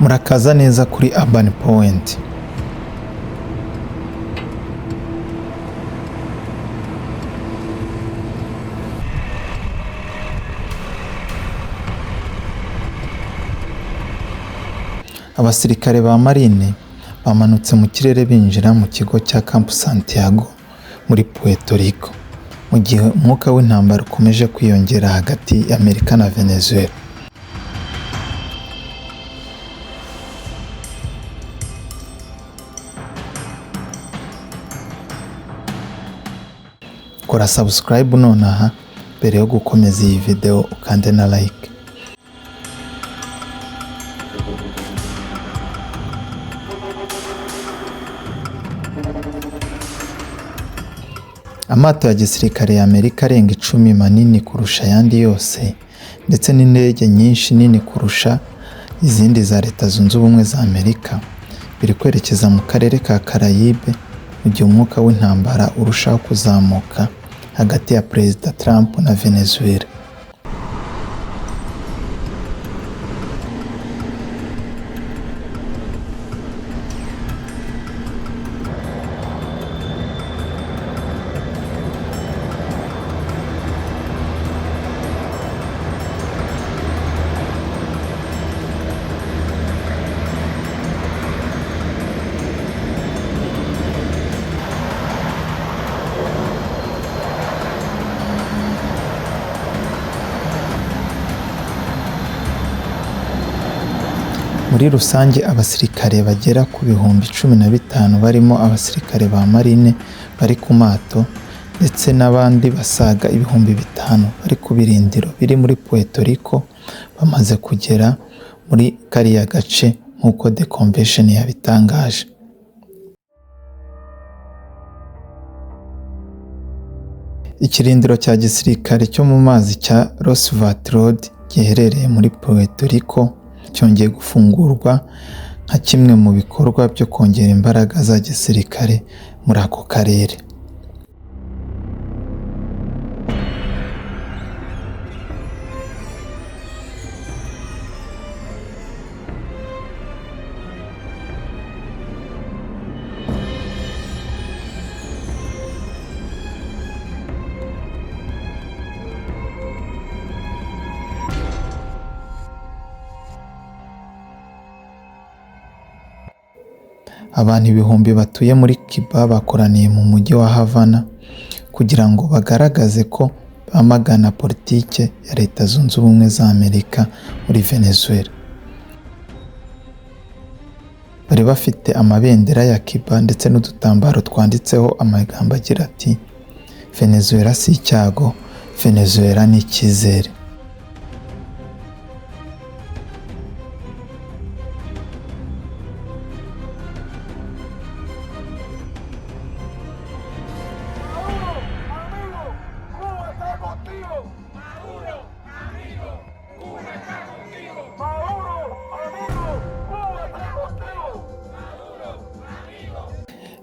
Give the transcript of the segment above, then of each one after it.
Murakaza neza kuri Urban Point. Abasirikare ba Marine bamanutse mu kirere binjira mu kigo cya Camp Santiago muri Puerto Rico, mu gihe umwuka w'intambara ukomeje kwiyongera hagati ya Amerika na Venezuela. Kora subscribe nonaha mbere yo gukomeza iyi video ukande na like. Amato ya gisirikare ya Amerika arenga 10 manini kurusha ayandi yose ndetse n'indege nyinshi nini kurusha izindi za Leta Zunze Ubumwe za Amerika biri kwerekeza mu karere ka Karayibe mu gihe umwuka w'intambara urushaho kuzamuka hagati ya Perezida Trump na Venezuela. Muri rusange abasirikare bagera ku 15,000 barimo abasirikare ba Marine bari ku mato ndetse n'abandi basaga 5,000 bari ku birindiro biri muri Puerto Rico bamaze kugera muri kariya gace nk'uko The Conversation yabitangaje. Ikirindiro cya gisirikare cyo mu mazi cya Roosevelt Road giherereye muri Puerto Rico cyongeye gufungurwa nka kimwe mu bikorwa byo kongera imbaraga za gisirikare muri ako karere. Abantu ibihumbi batuye muri Cuba bakoraniye mu mujyi wa Havana kugira ngo bagaragaze ko bamagana politike ya Leta Zunze Ubumwe za Amerika muri Venezuela. Bari bafite amabendera ya Cuba ndetse n'udutambaro twanditseho amagambo agira ati Venezuela si icyago, Venezuela ni icyizere.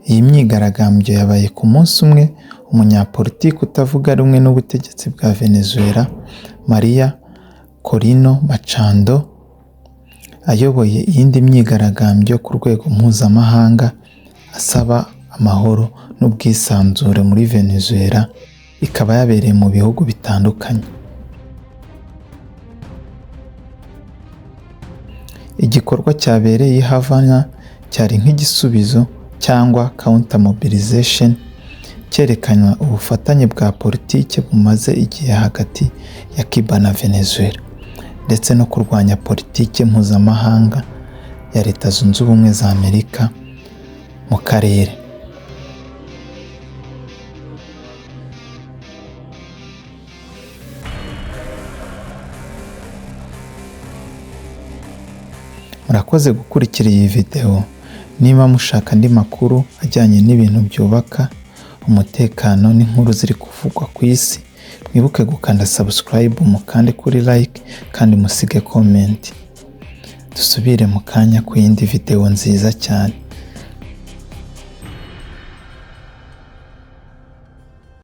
Iyi myigaragambyo yabaye ku munsi umwe umunyapolitiki utavuga rumwe n'ubutegetsi bwa Venezuela, Maria Corina Machado, ayoboye iyindi myigaragambyo ku rwego mpuzamahanga asaba amahoro n'ubwisanzure muri Venezuela, ikaba yabereye mu bihugu bitandukanye. Igikorwa cyabereye i Havana cyari nk'igisubizo cyangwa counter mobilization cyerekana ubufatanye bwa politiki bumaze igihe hagati ya Cuba na Venezuela ndetse no kurwanya politiki mpuzamahanga ya Leta Zunze Ubumwe za Amerika mu karere. Murakoze gukurikira iyi video. Niba mushaka andi makuru ajyanye n'ibintu byubaka umutekano n'inkuru ziri kuvugwa ku isi, mwibuke gukanda subscribe, mukande kuri like kandi musige comment. Dusubire mu kanya ku yindi video nziza cyane.